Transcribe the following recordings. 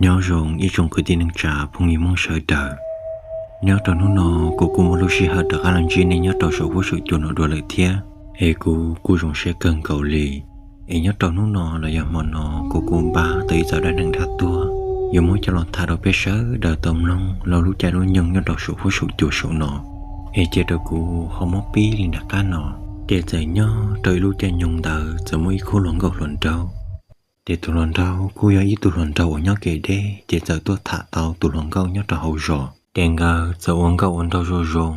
Nyob zoo ib tsoom kwv tij neej tsa phooj ywg Hmoob sawv daws. Nyob rau hnub no, kuv kuj muaj lub sij hawm rov qab los ntsib nej nyob rau saum huab saum cua no dua lawm thiab, es kuv kuj zoo siab kawg nkaus li. Es nyob rau hnub no los yog hmo no, kuv kuj npaj tau ib txoj dab neeg dab tuag yuav muab coj los tham rau peb sawv daws tau mloog laug lub caij lub nyoog nyob rau saum huab saum cua saum no. Es cia rau kuv ho muab pib li nram qab no. Ces txawm nyob rau ib lub caij nyoog ntawd txawm muaj ib khub hluas nkauj hluas nraug. Ces tus hluas nraug kuj yog ib tug hluas nraug uas nyob kev deb, ces txawm tuaj tham tau tus hluas nkauj nyob rau hauv zos. Ces nkawd txawm ua nkauj ua nraug zoo zoo.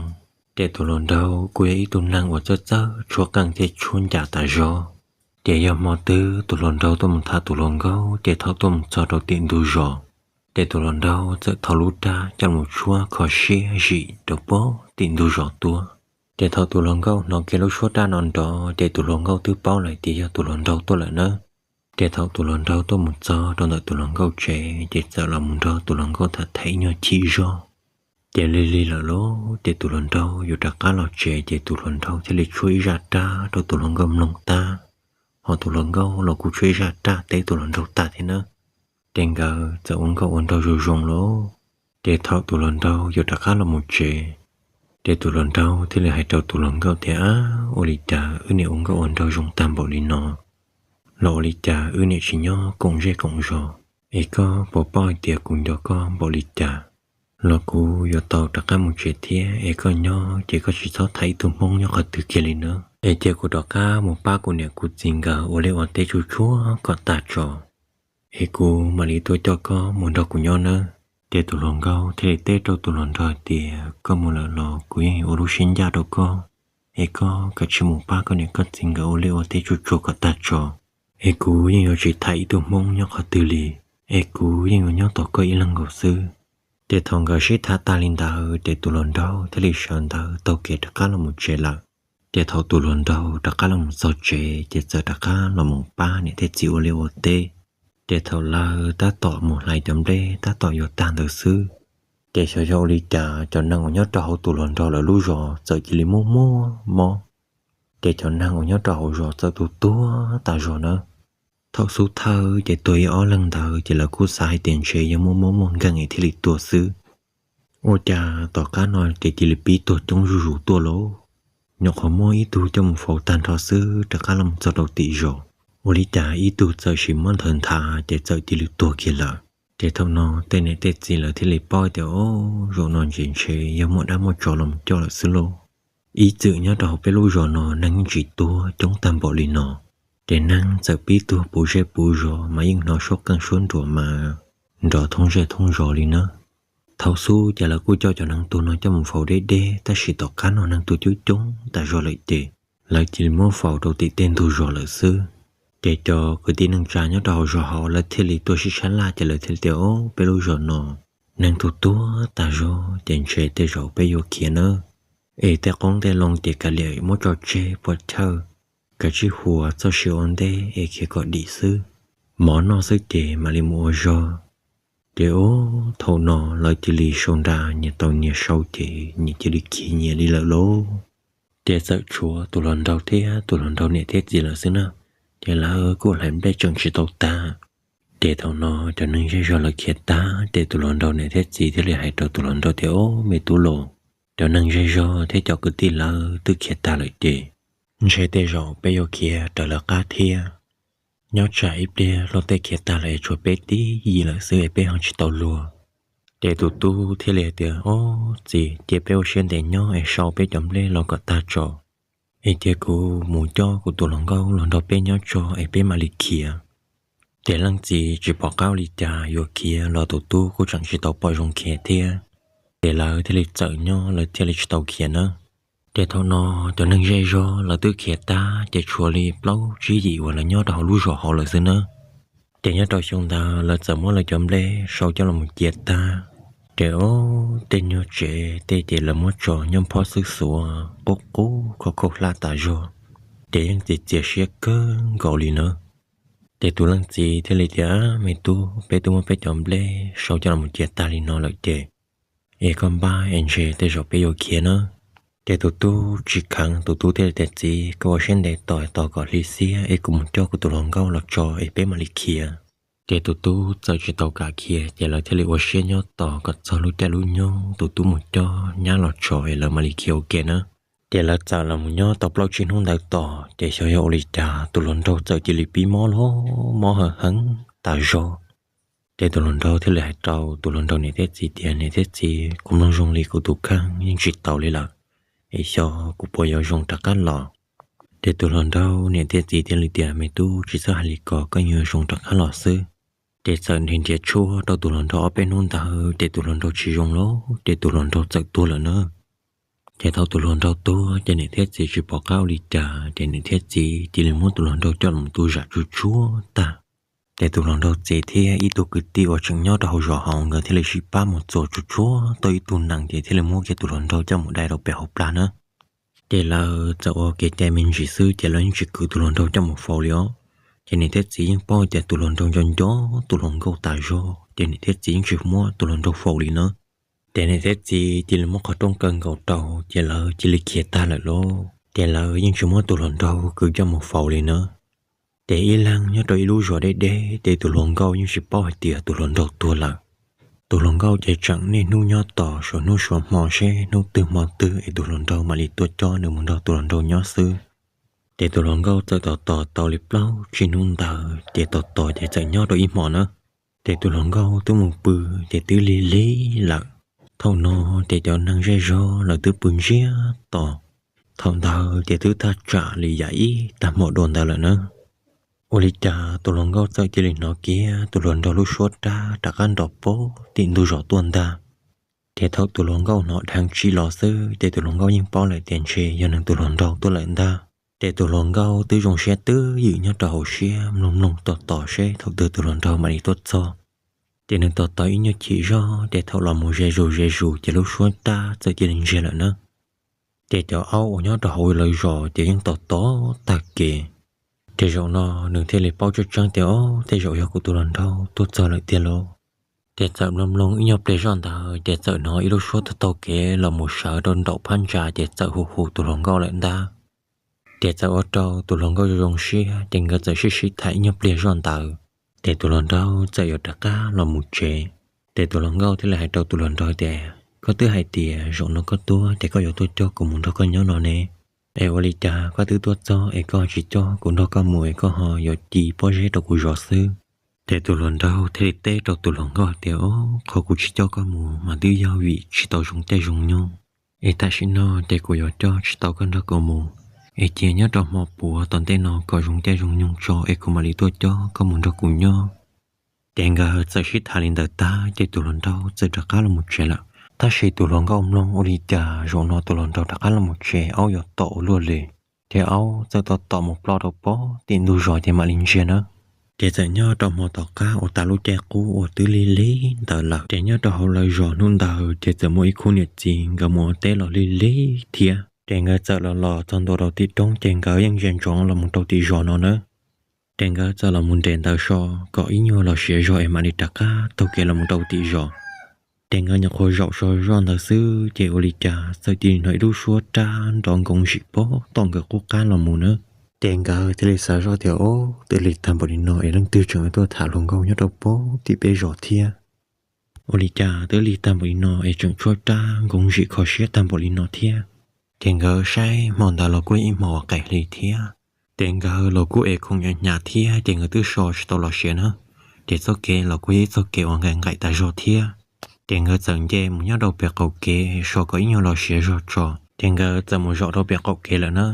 Ces tus hluas nraug kuj yog ib tug neeg uas txawj txawj tshuab qeej thiab tshuab ncas tas zog. Ces yog hmo twg tus hluas nraug tuaj mus tham tus hluas nkauj, ces thaum tuaj mus txog rau tim ntug zos, ces tus hluas nraug txawm thau lub raj coj mus tshuab kho siab zim rau pem tim ntug zos tuaj. Ces thaum tus hluas nkauj hnov kiag lub suab raj no nrov, ces tus hluas nkauj twb paub lawm tias yog tus hluas nraug tuaj lawm nawb. Ces thaum tus hluas nraug tuaj mus txog rau ntawm tus hluas nkauj tsev, ces txawm los mus nrog tus hluas nkauj tham them ib nyuag chim zog. Ces lig lig lawm lauj, ces tus hluas nraug yuav rov qab los tsev, ces tus hluas nraug thiaj li tshuab ib zaj raj rau tus hluas nkauj mloog tag. Ho tus hluas nkauj los kuj tshuab ib zaj raj teb tus hluas nraug tag thiab nawb. Ces nkawd txawm ua nkauj ua nraug zoo zoo lauj. Ces thaum tus hluas nraug yuav rov qab los mus tsev, ces tus hluas nraug thiaj li hais rau tus hluas nkauj tias, Ab, ua li cas wb niam ua nkauj ua nraug zoo tag npaum li no, los ua li cas wb niam tsis nyob koom zej koom zos? Es koj puas paub hais tias kuv nco koj npaum li cas? Los kuv yuav tau rov qab mus tsev thiab, es koj nyob ces koj tsis txhob tham ib tug Hmoob nyob qhov twg kiag li nawb. Es cia kuv rov qab mus pab kuv niam kuv txiv nkawd ua liaj ua teb tsuj tsuag kom tag tso, es kuv mam li tuaj coj koj mus nrog kuv nyob nawb. Ces tus hluas nkauj thiaj li teb rau tus hluas nraug hais tias, Koj mus lawm los kuv yeej yuav ua lub siab ncaj rau koj, es koj kav tsij mus pab koj niam koj txiv nkawd ua liaj ua teb tsuj tsuag kom tag tso, es kuv yeej yuav tsis tham ib tug Hmoob nyob qhov twg li, es kuv yeej yuav nyob tos koj ib leeg nkaus xwb. Ces thaum nkawd sib tham tag li ntawd, ces tus hluas nraug thiaj li sawv ntawd taug kev rov qab los mus tsev lawm. Ces thaum tus hluas nraug rov qab los mus txog tsev, ces txawm rov qab los mus pab niam thiab txiv ua liaj ua teb. Ces thaum lawv tab tom mus hlais cov nplej tab tom yuav tag ntawd xwb, ces xyov yog ua li cas cov neeg uas nyob rau hauv tus hluas nraug lawv lub zos txawm cia li muaj muaj mob. Ces cov neeg uas nyob rau hauv zos txawm tuag tuag tas zog nawb. Thaum xub thawj ces tuag ib ob leeg ntawd, ces lawv kuj xav hais tias ntshe yog muaj mob muaj nkeeg es thiaj li tuag xwb. Ua cas tom qab no ces cia li pib tuag coob zuj zus tuaj lauj. Nyuam qhuav muaj ib tug coj mus faus tag nrho xwb rov qab los mus txog rau tim zos. Ua li cas ib tug txawm sim muab nthawv nthav ces txawm cia li tuag kiag lawm. Ces thaum no tej niam tej txiv lawv thiaj li paub tias, O, zaum no ntshe ntshe yog muaj dab muaj tsov los mus coj lawm xwb lauj. Ib txwm nyob rau hauv peb lub zos no neeg yeej tsis tuag coob tag npaum li no, ces neeg txawm pib tuag puv zej puv zos mas yeej hnov suab qeej suab nruas mas nrov thoob zej thoob zos li na. Thaum xub ces lawv kuj coj cov neeg tuag no coj mus faus deb deb, tab sis tom qab no neeg tuag coob coob tas zog lawm ces lawv cia li muab faus rau tim tej ntug zos lawm xwb. Ces cov kwv tij neej tsa nyob rau hauv zos hauv lawv thiaj li tuaj sib sab laj, ces lawv thiaj li tias, O, peb lub zos no neeg tuag tuag tas zog, ces ntshe tej zaum peb yuav khiav nawb. Es tej qoob tej loo ces kav liam muab tso tseg puas chawj, kav tsij huas txoj sia ua ntej es khiav kom dim xwb. Mov noj xwb ces mam li mus ua zog. Ces ub, thaum no lawv cia li sau nra nyias tau nyias sau ces nyias cia li khiav nyias li lawm lauj. Ces txawm tshuav tus hluas nraug thiab tus hluas nraug niam thiab txiv lawm xwb na. Ces lawv kuj hlais nplej tseem tsis tau tag. Ces thaum no cov neeg zej zog lawv khiav tag, ces tus hluas nraug niam thiab txiv thiaj li hais rau tus hluas nraug tias, Ob, me tub los, cov neeg zej zog thiab cov kwv tij lawv twb khiav tag lawm ces ntshe tej zaum peb yuav khiav raws lawv qab thiab. Nyob tsam ib pliag luag tej khiav tag lawm es tshuav peb tib yim lawm xwb es peb ho tsis tau luag. Ces tus tub thiaj li hais tias, Ob txiv, cia peb ua siab ntev nyob es sau peb cov nplej los kom tag tso, es cia kuv mus coj kuv tus hluas nkauj los nrog peb nyob tso es peb mam li khiav. Ces leej txiv tsis pom qab ua li cas, yuav khiav los tus tub kuj tseem tsis tau pom zoo khiav thiab. Ces lawv thiaj li txawm nyob, lawv thiaj li tsis tau khiav na. Ces thaum no cov neeg zej zog lawv twb khiav tag, ces tshuav li plaub tsib yim uas lawv nyob rau hauv lub zos hauv lawm xwb na. Ces nyob rau xyoo ntawd lawv txawm muab lawv cov nplej sau coj los mus cia tag. Ces ob, tej nyuag tsev tej ces lawv muab tso nyob phob xwb xuav qub qub khaub khaub hlab tas zog, ces yeej txias txias siab kawg nkaus li na. Ces tus leej txiv thiaj li tias, Me tub, peb twb muab peb cov nplej sau coj los mus cia tag li no lawm ces, es koj npaj es ntshe tej zaum peb yuav khiav na. Ces tus tub tsis kheev, tus tub thiaj li tias, Txiv, koj ua siab ntev tos tos kom hli xiab es kuv mus coj kuv tus hluas nkauj los tso es peb mam li khiav. Ces tus tub txawm tsis tau kam khiav, ces lawv thiaj li ua siab nyob tos kom txog lub caij lub nyoog tus tub mus coj nyab los tso es lawv mam li khiav ua ke na. Ces lawv txawm los mus nyob tau plaub tsib hnub ntawd tos, ces xyov yog ua li cas tus hluas nraug txawm cia li pib mob los mob heev heev tas zog. Ces tus hluas nraug thiaj li hais rau tus hluas nraug niam thiab txiv tias, Niam thiab txiv, kuv mloog zoo li kuv tus kheej yeej tsis taus li lawm, es xyov kuv puas yuav zoo rov qab los? Ces tus hluas nraug niam thiab txiv thiaj li tias, Me tub, tsis txhob hais li ko, koj yuav zoo rov qab los xwb. Ces txawm nrhiav nrhiav tshuaj rau tus hluas nraug ob peb hnub ntawd ces tus hluas nraug tsis zoo lawm, ces tus hluas nraug txawm tuag lawm na. Ces thaum tus hluas nraug tuag ces niam thiab txiv tsis pom qab ua li cas, ces niam thiab txiv cia li muab tus hluas nraug coj los tu zam tsuj tsuag tag. Ces tus hluas nraug txiv thiab ib tug kwv tij uas tseem nyob rau hauv zos hauv, nkawd thiaj li sib pab mus txuas tsuj tsuag tau ib tug nees, ces thiaj li muab kiag tus hluas nraug coj mus dai rau pem hauv plag na. Ces lawv txawm ua kev cai me ntsis xwb, ces lawv yeej tsis kwv tus hluas nraug coj mus faus li os. Ces niam thiab txiv yeej paub tias tus hluas nraug nco nco tus hluas nkauj tas zog, ces niam thiab txiv yeej tsis muab tus hluas nraug faus li na. Ces niam thiab txiv cia li muab qhov rooj kaw nkaus rau, ces lawv cia li khiav tag lawm lauj. Ces lawv yeej tsis muab tus hluas nraug kwv coj mus faus li na. Ces ib leeg nyob rau ib lub zos deb deb, ces tus hluas nkauj yeej tsis paub hais tias tus hluas nraug tuag lawm. Tus hluas nkauj ces tseem niaj hnub nyob tos suav hnub suav hmo seb hnub twg hmo twg es tus hluas nraug mam li tuaj coj nws mus nrog tus hluas nraug nyob xwb. Ces tus hluas nkauj txawm tos tos tau li plaub tsib hnub ntawd, ces tos tos ces txawm nyob rau ib hmo na. Ces tus hluas nkauj twb mus pw, ces twb lig lig lawm. Thaum no ces cov neeg zej zog lawv twb pw ntsiag to. Thaum ntawd ces twb thaj tsam li yam ib tag hmo dua ntawd lawm na. Ua li cas tus hluas nkauj txawm cia li hnov kiag tus hluas nraug lub suab rab rov qab nrov pem tim ntug zos tuaj ntag. Ces thaum tus hluas nkauj hnov dheev tsim los xwb, ces tus hluas nkauj yeej paub lawm tias ntshe yog nws tus hluas nraug tuaj lawm ntag. Ces tus hluas nkauj twb zoo siab twb ywm nyob rau hauv siab mloog mloog tos tos seb thaum twg tus hluas nraug mam li tuaj txog. Ces nws tos tos ib nyuag chim zog, ces thaum los mus ze zus ze zus ces lub suab rab txawm cia li ntsiag lawm na. Ces cov aub uas nyob rau hauv lawv zos ces yeej tos tos tag kev. Ces zaum no nws thiaj li paub tseeb tseeb tias, Ob, tej zaum yog kuv tus hluas nraug tuaj txog lawm tiag lauj. Ces txawm mloog mloog ib nyuag pliag zoj ntawd, ces txawm hnov ib lub suab taug taug kev los mus sawv rau nraum phab ntsa, ces txawm hu hu tus hluas nkauj lawm ntag. Ces txawm ua rau tus hluas nkauj zoo zoo siab, ces nkawd txawm sib sib tham ib nyuag pliag zoj ntawd. Ces tus hluas nraug txawm yuav rov qab los mus tsev. Ces tus hluas nkauj thiaj li hais rau tus hluas nraug tias, Koj twb hais tias zaum no koj tuaj ces koj yuav tuaj coj kuv mus nrog koj nyob no ne. Es ua li cas koj twb tuaj txog es koj tsis coj kuv nrog koj mus es koj ho yuav ci pob zeb rau kuv zov xwb? Ces tus hluas nraug thiaj li teb rau tus hluas nkauj tias, Ob, qhov kuv tsis coj koj mus mas twb yog vim tsis tau zoo caij zoo nyoog. Es tam sim no ces kuv yuav coj tsis tau koj nrog kuv mus. Es cia nyob rau hmo puav tom ntej no kom zoo caij zoo nyoog tso es kuv mam li tuaj coj koj mus nrog kuv nyob. Ces nkawd txawm sib tham li ntawd tag ces tus hluas nraug txawm rov qab los mus tsev lawm. Tab sis tus hluas nkauj mloog ua li cas zaum no tus hluas nraug rov qab los mus tsev, aub yuav tom ua luaj li. Ces aub txawm tom tom mus ploj rau pem tim ntug zos ces mam li ntsiag na. Ces txawm nyob rau hmo tom qab uas tas lub caij qub uas twb lig lig ntawd lawm, ces nyob rau hauv lawv zos hnub ntawd ces txawm muaj ib khub niam txiv nkawd mus ua teb los lig lig thiab. Ces nkawd txawm los los txog ntua rau tim roob ces nkawd yeej ntsia ntsoov los mus rau tim zos no na. Ces nkawd txawm los mus nres ntawd so kom ib nyuag los siav zog es mam li rov qab taug kev los mus rau tim zos. Ces nkawd nyuam qhuav zaum so zoj ntawd xwb ces ua li cas txawm cia li hnov ib lub suab rab nrov nkoov zim pem tom nkawd qub qab los mus na. Ces nkawd thiaj li xav zoj tias, Ob, twb lig tag npaum li no es leej twg tseem tuaj tham hluas nkauj nyob rau pem tim peb zos thiab? Ua li cas twb lig tag npaum li no es tseem tshuab rab nkoov zim kho siab tag npaum li no thiab? Ces nkawd saib hmo ntawd los kuj ib hmos uas qaim hli thiab. Ces nkawd los kuj ev khoom hnyav hnyav thiab ces nkawd twb so tsis tau los siav na. Ces txoj kev los kuj yog ib txoj kev uas nqaim nqaim tas zog thiab. Ces nkawd txawm nce mus nyob rau pem qaum kev so kom ib nyuag los siav zog tso. Ces nkawd txawm mus zaum rau pem qaum kev lawm na.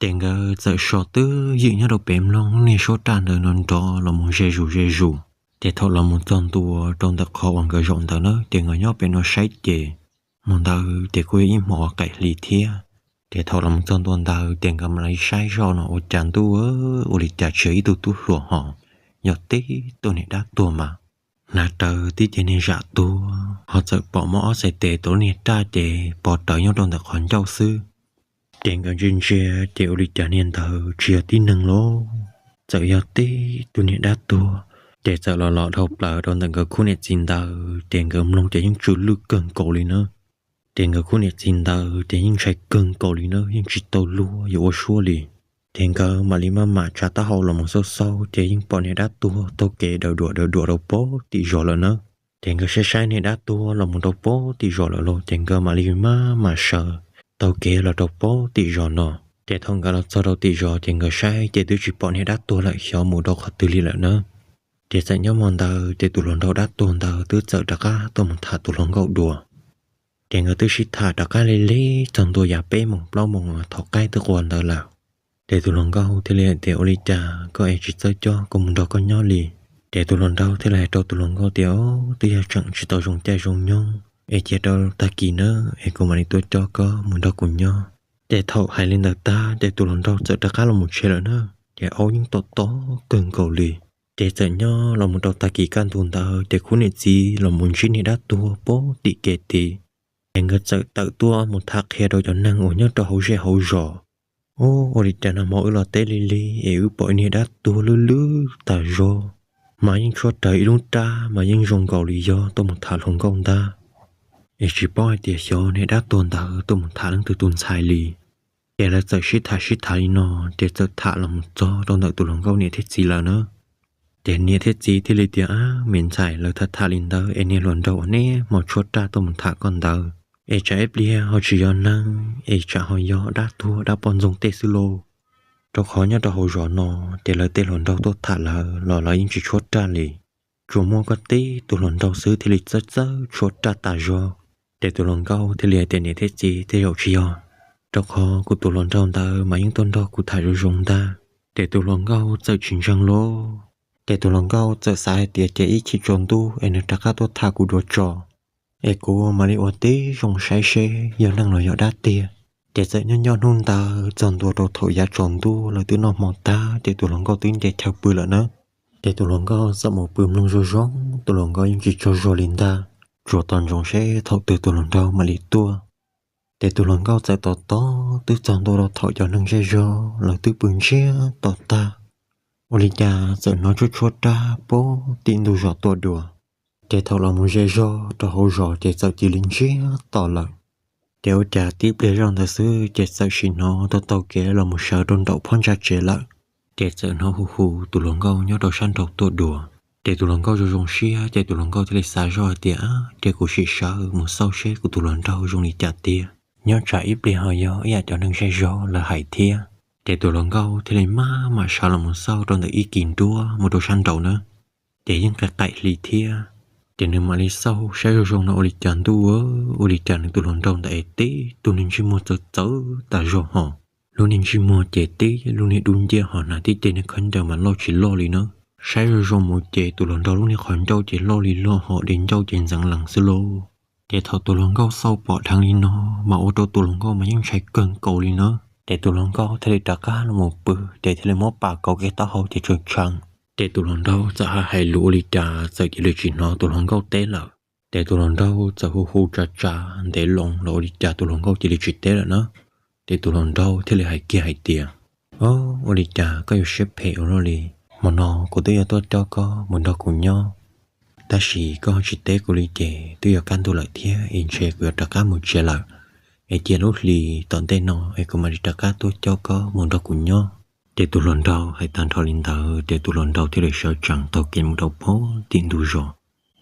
Ces nkawd txawm so twb ywm nyob rau pem mloog lub niag suab raj ntawd no nrov los mus ze zus ze zus. Ces thaum los mus txog ntua rau ntawm qhov uas nkawd zaum ntawd na, ces nkawd nyob pem no saib ces hmo ntawd ces kuj yog ib hmos uas qaim hli thiab. Ces thaum los mus txog ntua ntawd ces nkawd mam li saib zoj no ua cas ntuj, ua li cas tsis yog ib tug tub hluas hos, yog tib tug niag dab tuag mas. Hnav rawv tib ceg niag zam tuag ho txawm pom muaj ob txhais tes tuav lub niag raj ces pov rawv nyob rau ntawm qhov ncauj xwb. Ces nkawd ntsia ntsia ces ua li cas niag ntawd tsis yog tib neeg lauj, txawm yog tib tug niag dab tuag. Ces txawm los los dhau plaws rau ntawm nkawd khub niam txiv ntawd ces nkawd mloog ces yeej tsw lwj kawg nkaus li na. Ces nkawd khub niam txiv ntawd ces yeej ntshai kawg nkaus li na, yeej tsis tau luag yuav ua suab li. Ces nkawd mam li maj mam tsa taub hau los mus xauj xauj ces yeej pom niag dab tuag taug kev dawm duam dawm duam rau pem tim zos lawm na. Ces nkawd saib saib niag dab tuag los mus rau pem tim zos lawm los ces nkawd mam li maj mam sawv taug kev los rau pem tim zos no. Ces thaum nkawd los txog rau tim zos ces nkawd saib ces twb tsis pom niag dab tuag lawm xyov mus rau qhov twg li lawm na. Ces txawm nyob hmo ntawd ces tus hluas nraug dab tuag ntawd twb txawm rov qab tuaj mus tham tus hluas nkauj dua. Ces nkawd twb sib tham rov qab li li txog ntua yav peb moos plaub moos thov qaib twb qua ntawd lawm. Ces tus hluas nkauj thiaj li hais tias, ua li cas koj es tsis txawj coj kuv mus nrog koj nyob li? Ces tus hluas nraug thiaj li hais rau tus hluas nkauj tias, o, twb yog tseem tsis tau zoo caij zoo nyoog es cia rau tag kis na, es kuv mam li tuaj coj koj mus nrog kuv nyob. Ces thaum hais li ntawd tag ces tus hluas nraug txawm rov qab los mus tsev lawm na. Ces aub yeej tom tom kawg nkaus li. Ces txawm nyob los mus rau tag kis kaj ntug ntawd ces khub niam txiv los mus ntsib niag dab tuag pem tim kev tid. Ces nkawd txawm tawm tuaj mus tham qhia rau cov neeg uas nyob rau hauv zej hauv zos, o, ua li cas nag hmo wb los teb li li es wb pom ib niag dab tuag lwj lwj tas zog, mas yeej tshuab rawv ib lub rab mas yeej zoo nkaus li yog tuaj mus tham hluas nkauj ntag. Es tsis paub hais tias xyov niag dab tuag ntawd tuaj mus tham leej twg tus ntxhais li. Ces lawv txawm sib tham sib tham li no, ces txawm tham los mus txog rau ntawm tus hluas nkauj niam thiab txiv lawm na. Ces niam thiab txiv thiaj li tias, ab, me ntxhais, lawv tham tham li ntawd es niag hluas nraug uas niaj hmo tshuab raj tuaj mus tham koj ntawd es tsam ib pliag ho tsis yog neeg es tsam ho yog dab tuag dab poj ntxoog tej xwb lauj. Rau qhov nyob rau hauv zos no ces lawv tej hluas nraug tuaj tham lawv los lawv yeej tsis tshuab raj li. Tsuas muaj koj tib tus hluas nraug xwb thiaj li txawj txawj tshuab raj tas zog. Ces tus hluas nkauj thiaj li hais tias, niam thiab txiv, tej zaum tsis yog, rau qhov kuv tus hluas nraug ntawd mas yeej tuaj nrog kuv tham zoo zoo ntag. Ces tus hluas nkauj txawm tsis ntseeg lauj. Ces tus hluas nkauj txawm xav hais tias, ces ib chim tsaus ntuj es nws rov qab tuaj tham kuv dua tso, es kuv mam li ua tib zoo saib seb yog neeg los yog dab tiag. Ces txawm nyob nyob hnub ntawd txog ntua rau thaum yav tsaus ntuj lawv twb noj hmo tag ces tus hluas nkauj twb nce chaw pw lawm na. Ces tus hluas nkauj txawm mus pw mloog zoo zoo, tus hluas nkauj yeej tsis tsaug zog li ntag, tsuas tos ntsoov seb thaum twg tus hluas nraug mam li tuaj. Ces tus hluas nkauj txawm tos tos twb txog ntua rau thaum cov neeg zej zog lawv twb pw ntsiag to tag, ua li cas txawm hnov tshuab tshuab raj pem tim ntug zos tuaj dua. Ces thaum los mus ze zog rau hauv zos ces txawm cia li ntsiag to lawm. Ces ua cas tib pliag zoj ntawd xwb ces txawm sim hnov taug taug kev los mus sawv rau nraum phab ntsa tsev lawm. Ces txawm hnov hu hu tus hluas nkauj nyob rau sab nraud tuaj dua. Ces tus hluas nkauj zoo zoo siab ces tus hluas nkauj thiaj li xav zoj hais tias, ces kuv sim sawv mus xauj seb kuv tus hluas nraug zoo li cas tiag, nyob tsam ib pliag ho yog ib yam cov neeg zej zog lawv hais thiab. Ces tus hluas nkauj thiaj li maj mam sawv los mus xauj rau ntawm ib kis nruab mus rau sab nraud na. Ces yeej qaim qaim hli thiab. Ces nws mam li xauj saib zoo zoo no ua li cas ntuj, ua li cas nws tus hluas nraug ntawd es tib tug niag ntsej muag txawv txawv tas zog hos. Lub niag ntsej muag ces tib lub niag dub nciab hos hnav tib ce niag khaub ncaws mas loj tsis loj li na. Saib zoo zoo mus ces tus hluas nraug lub niag qhov ncauj ces loj li loj hos dej ncauj ces ntxeev lees xwb lauj. Ces thaum tus hluas nkauj xauj pom dheev li no mas ua rau tus hluas nkauj mas yeej ntshai kawg nkaus li na. Ces tus hluas nkauj thiaj li rov qab los mus pw, ces thiaj li muab pas kauv kiag taub hau ces tshee tshee. Ces tus hluas nraug txawm hais hais lus ua li cas txawm cia li tsis hnov tus hluas nkauj teb lawm. Ces tus hluas nraug txawm hu hu tsa tsa ntev loo los ua li cas tus hluas nkauj cia li tsis teb lawm na. Ces tus hluas nraug thiaj li hais kiag hais tias, o, ua li cas koj yuav siab phem ua luaj li? Hmo no kuv twb yuav tuaj coj koj mus nrog kuv nyob, tab sis koj tsis teb kuv li ces twb yuav kaj ntug lawm thiab es ntshe kuv yuav rov qab mus tsev lawm. Es cia lub hli tom ntej no es kuv mam li rov qab tuaj coj koj mus nrog kuv nyob. Ces tus hluas nraug hais tag nrho li ntawd ces tus hluas nraug thiaj li sawv tsees taug kev mus rau pem tim ntug zos.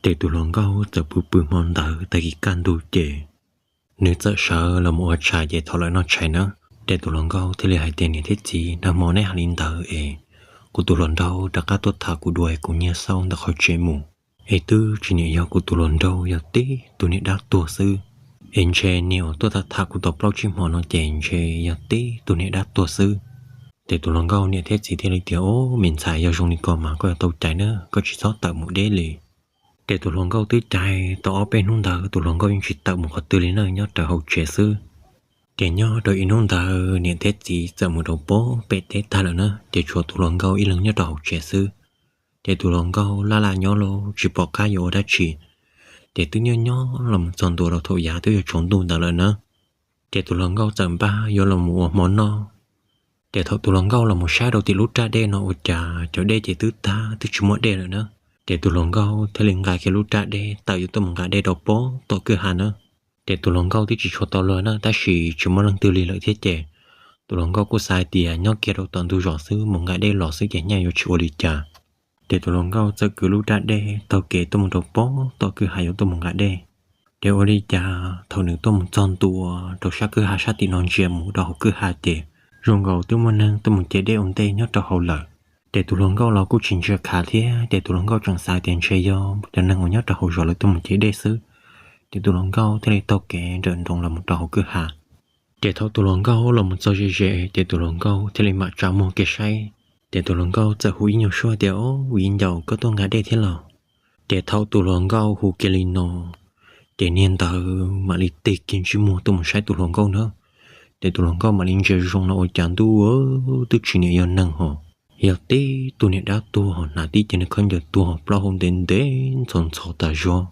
Ces tus hluas nkauj txawm pw pw hmo ntawd tag kis kaj ntug ces nws txawm sawv los mus ua tshais ces thaum lawv noj tshais na, ces tus hluas nkauj thiaj li hais tias, niam thiab txiv, nag hmo neb hais li ntawd es kuv tus hluas nraug rov qab tuaj tham kuv dua es kuv nyiag xauj ntawm qhov tsev mus, es twb tsis niam yog kuv tus hluas nraug, yog tib tug niag dab tuag xwb. Es ntshe niag uas tuaj tham tham kuv tau plaub tsib hmo no ces ntshe yog tib tug niag dab tuag xwb. Ces tus hluas nkauj niam thiab txiv thiaj li tias, o, me ntxhais, yog zoo li ko mas koj yuav tau cai na, koj tsis txhob tawm mus deb li. Ces tus hluas nkauj twb cai tau ob peb hnub ntawd tus hluas nkauj yeej tsis tawm mus qhov twg li na, nyob raws hauv tsev xwb. Ces nyob rau ib hnub ntawd niam thiab txiv txawm mus rau pem teb tag lawm na, ces tshuav tus hluas nkauj ib leeg nyob rau hauv tsev xwb. Ces tus hluas nkauj laj laj nyob los tsis pom qab yuav ua dab tsi, ces twb nyob nyob los txog ntua rau thaum yav twb yuav tsaus ntuj ntawd lawm na. Ces tus hluas nkauj txawm npaj yuav los mus ua hmo noj. Ces thaum tus hluas nkauj los mus saib rau tim lub raj dej no ua cas cov dej ces twb tag twb tsis muaj dej lawm na. Ces tus hluas nkauj thiaj li nqa kiag lub raj dej tawm yuav tuaj mus nqa dej rau pem tom kwj ha na. Ces tus hluas nkauj twb tsis tshua tau luag na, tab sis tsis muaj leej twg li lawm thiab ces Tus hluas nkauj kuj xav hais tias nyob kiag rau tom ntug zos xwb mus nqa dej los xwb ces nyaj yuav tsis ua li cas. Ces tus hluas nkauj txawm kwv lub raj dej taug kev tuaj mus rau pem tom kwj ha yuav tuaj mus nqa dej. Ces ua li cas thaum nws tuaj mus txog ntua rau sab kwj ha sab tim no ntsia mus rau hauv kwj ha ces zoo nkaus twb muaj neeg tuaj mus cev dej ua ntej nyob rau hauv lawm. Ces tus hluas nkauj los kuj tsis ntsia khav thiab, ces tus hluas nkauj tseem xav tias ntshe yog cov neeg uas nyob rau hauv zos lawv tuaj mus cev dej xwb. Ces tus hluas nkauj thiaj li taug kev nrawm nroos los mus rau hauv kwj ha. Ces thaum tus hluas nkauj los mus txog ze ze ces tus hluas nkauj thiaj li mam tsa muag kiag saib. Ces tus hluas nkauj txawm hu ib nyuag suab tias, Au, viv ncaus, koj tuaj nqa dej thiab los? Ces thaum tus hluas nkauj hu kiag li no, ces niag ntawd mam li tig kiag ntsej muag tuaj mus saib tus hluas nkauj na. Ces tus hluas nkauj mam li ntsia zoo no ua cas ntuj, twb tsis niam yog neeg hos, yog tib tug niam dab tuag hos hnav tib ceg niag khaub ncaws tuag hos plaub hau ntev ntev ntxhov ntxhov tas zog.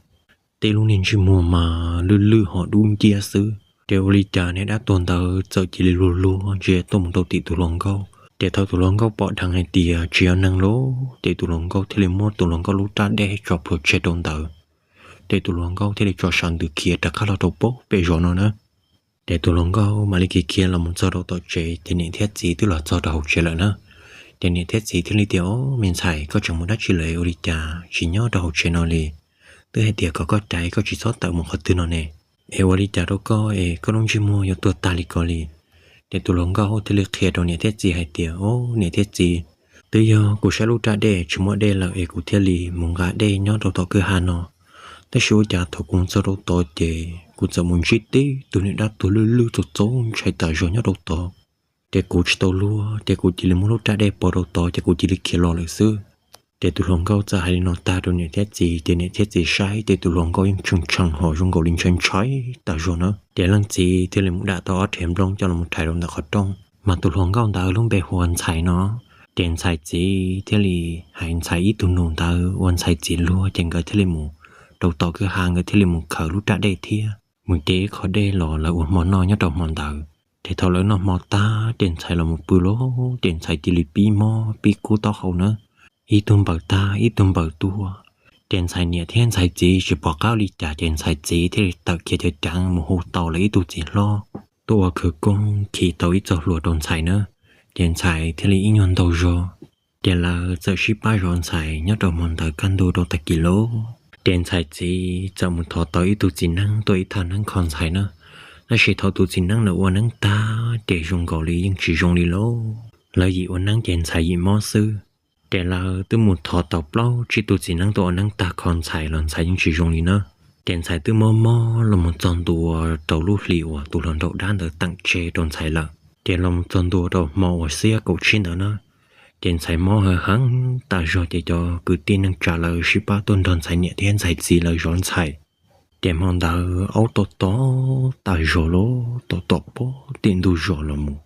Tib lub niag ntsej muag mas lwj lwj hos dub nciab xwb. Ces ua li cas niag dab tuag ntawd txawm cia li luag luag ntsia tuaj mus rau tim tus hluas nkauj. Ces thaum tus hluas nkauj pom dheev hais tias tsis yog neeg lawm, ces tus hluas nkauj thiaj li muab tus hluas nkauj lub raj dej tso plhuav tseg rau ntawd. Ces tus hluas nkauj thiaj li tso sav ntws khiav rov qab los rau pem zos no na. Ces tus hluas nkauj mam li khiav khiav los mus txog rau tom tsev, ces niam thiab txiv twb los txog rau hauv tsev lawm na. Ces niam thiab txiv thiaj li tias, Au, me ntxhais, koj tseem mus dab tsi lawm ua li cas tsis nyob rau hauv tsev no li? Twb hais tias kom koj caiv koj tsis txhob tawm mus qhov twg no ne. Es ua li cas rau koj es koj lub ntsej muag yuav tuag tag li ko li? Ces tus hluas nkauj thiaj li qhia rau niam thiab txiv hais tias, Au, niam thiab txiv, twb yog kuv saib lub raj dej tsis muaj dej lawm es kuv thiaj li mus nqa dej nyob rau tom kwj ha no. Tab sis ua cas thaum kuv mus txog rau tod ces kuv txawm mus ntsib tib tug niag dab tuag lwj lwj txaus txaus ntshai tas zog nyob rau tod. Ces kuv tsis tau luag, ces kuv cia li muab lub raj dej pov rau tod ces kuv cia li khiav los lawm xwb. Ces tus hluas nkauj txawm hais li no tag rau niam thiab txiv, ces niam thiab txiv saib ces tus hluas nkauj yeej tshee tshee hos zoo nkaus li ntshai ntshai tas zog na. Ces leej txiv thiaj li mus dam tau ob rhiav nplooj coj los mus rhais rau ntawm qhov rooj. Mas tus hluas nkauj ntawd lub npe hu ua Ntxhais no. Ces Ntxhais txiv thiaj li hais Ntxhais ib tug nus ntawd ua Ntxhais txiv luag, ces nkawd thiaj li mus rau tom kwj ha, nkawd thiaj li mus khaws lub raj dej thiab mus cev ib qho dej los lawv ua hmo noj nyob rau hmo ntawd. Ces thaum lawv noj hmo tag ces Ntxhais los mus pw lawm, ces Ntxhais cia li pib mob pib kub taub hau na. Ib tug npaws tag ib tug npaws tuaj. Ces Ntxhais niam thiab Ntxhais txiv tsis pom qab li cas ces Ntxhais txiv thiaj li tawm khiav ceev ceev mus hu tau lawv ib tug txiv hlob tuaj ua khawv koob khi tau ib txoj hlua rau Ntxhais na. Ces Ntxhais thiaj li ib nyuag ntaug zog. Ces lawv txawm sib pab zov Ntxhais nyob rau hmo ntawd kaj ntug rau tag kis lawm. Ces Ntxhais txiv txawm mus thov tau ib tug txiv neeb tuaj ib thaj neeb kho Ntxhais na. Tab sis thaum tus txiv neeb ntawd ua neeb tag ces zoo nkaus li yeej tsis zoo li lawm. Lawv yim ua neeb ces Ntxhais yim mob xwb. Ces lawv twb mus thov tau plaub tsib tug txiv neeb tuaj ua neeb tag kho Ntxhais los Ntxhais yeej tsis zoo li na. Ces Ntxhais twb mob mob los mus txog ntua rau lub hlis uas tus hluas nraug dab ntawd teem tseg rau Ntxhais lawm. Ces los mus txog ntua rau hmo uas xiab kaum tsib ntawd na, ces Ntxhais mob heev heev tas zog ces cov kwv tij neej tsa lawv sib pab tuaj nrog Ntxhais niam thiab Ntxhais txiv lawv zov Ntxhais. Ces hmo ntawd aub tom tom tas zog lawm, tom tom puag tim ntug zos los mus.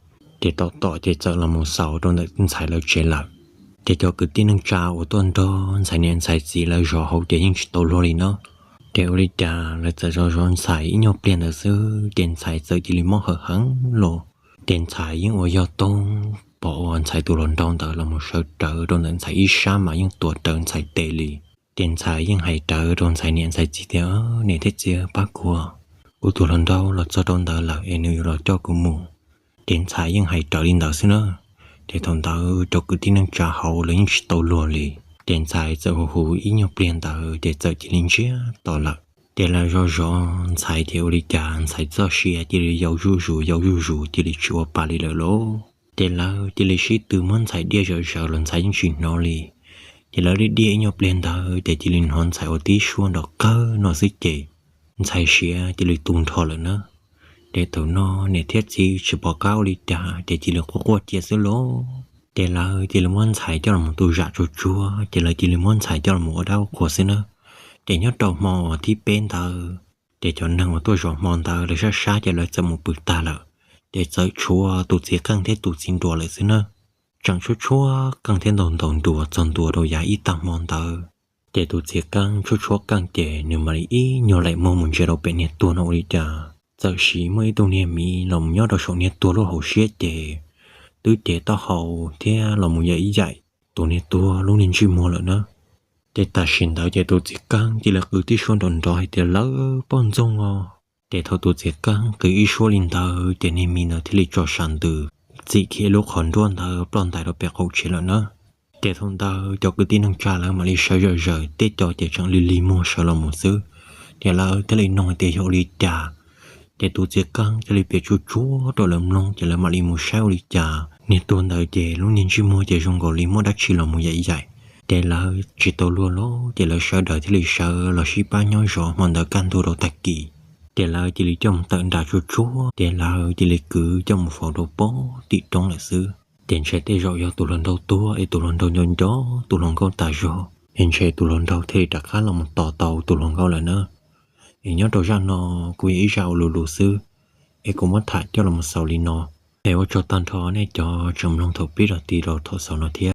Ces tom tom ces txawm los mus xaus rau ntawm Ntxhais lawv tsev lawm. Ces cov kwv tij neej tsa uas tuaj nrog Ntxhais niam Ntxhais txiv lawv zov hauv ces yeej tsis tau luag li no. Ces ua li cas lawv txawm zov zov Ntxhais ib nyuag pliag ntawd xwb ces Ntxhais txawm cia li mob heev heev los. Ces Ntxhais yeej ua yog toog pom uas Ntxhais tus hluas nraug ntawd los mus sawv rawv rau ntawm Ntxhais ib sab mas yeej tuav rawv Ntxhais tes li. Ces Ntxhais yeej hais rawv rau Ntxhais niam Ntxhais txiv tias, Niam thiab txiv, pab kuv, kuv tus hluas nraug los txog rau ntawd lawm es nws yuav los coj kuv mus. Ces Ntxhais yeej hais rawv li ntawd xwb na. Ces thaum ntawd cov kwv tij neej tsa hauv lawv yeej tsis tau luag li. Ces Ntxhais txawm hu hu ib nyuag pliag ntawd ces txawm cia li ntsiag to lawm. Ces lawv zov zov Ntxhais ces ua li cas Ntxhais txoj sia cia li yau zuj zus yau zuj zus cia li tsis ua pa li lawm lauj. Ces lawv cia li sib tw muab Ntxhais diaj zawv zawv los Ntxhais yeej tsis hnov li. Ces lawv diaj diaj ib nyuag pliag ntawd ces cia li hnov Ntxhais ua tib suab nrov qawg no xwb ces Ntxhais siav cia li tu nrho lawm na. Ces thaum no niam thiab txiv tsis pom qab ua li cas ces cia li quaj quaj cia xwb lauj. Ces lawv cia li muab Ntxhais coj los mus tu zam tsuag tsuag ces lawv cia li muab Ntxhais coj los ua dab ua qhua xwb na. Ces nyob rau hmo thib peb ntawd ces cov neeg uas tuaj zov hmo ntawd lawv sab sab ces lawv txawm mus pw tag lawm. Ces txawm tshuav tus txiv qeej thiab tus txiv nruas lawm xwb na. Tseem tshuab tshuab qeej thiab ntaus ntaus nruas txog ntua rau yav ib tag hmo ntawd. Ces tus txiv qeej tshuab tshuab qeej ces nws mam li ib nyuag laim muag mus ntsia rau pem niag tuag no ua li cas txawm sis muaj ib tug niag miv los mus nyob rau saum niag tuag lub hauv siab ces twb cev taub hau thiab los mus yaim ib yaim tus niag tuag lub niag ntsej muag lawm na. Ces tam sim ntawd ces tus txiv qeej cia li qw tib suab nrov nrov hais tias, Lawv poj ntxoog os! Ces thaum tus txiv qeej qw ib suab li ntawd ces niag miv ntawd thiaj li tso sav ntws txim kiag lub qhov nruab ntawd ploj ntais rau pem qaum tsev lawm na. Ces thaum ntawd cov kwv tij neej tsa lawv mam li sawv zawm zaws, tej co ces tseem lig lig muag sawv los mus xwb. Ces lawv thiaj li nug tias yog ua li cas, ces tus txiv qeej thiaj li piav tsuag tsuag rau lawv mloog, ces lawv mam li mus saib ua li cas niag tuag ntawd ces lub niag ntsej muag ces zoo nkaus li muaj dab tsi los mus yaim yaim. Ces lawv tsis tau luag los ces lawv sawv daws thiaj li sawv los sib pab nyob zov hmo ntawd kaj ntug rau tag kis. Ces lawv cia li coj mus tawm nram tsuag tsuag, ces lawv cia li kwv coj mus faus rau pem tim roob lawm xwb. Ces ntshe tej zaum yog tus hluas nraug tuag es tus hluas nraug nco nco tus hluas nkauj tas zog, es ntshe tus hluas nraug thiaj li rov qab los mus tos tau tus hluas nkauj lawm na. Es nyob rau zaj no kuj yog ib zaj ua lus lus xwb, es kuv muab tham coj los mus xaus li no. Es ua tsaug tag nrho nej cov tseem mloog thaum pib rau ti rau thaum xaus no thiab.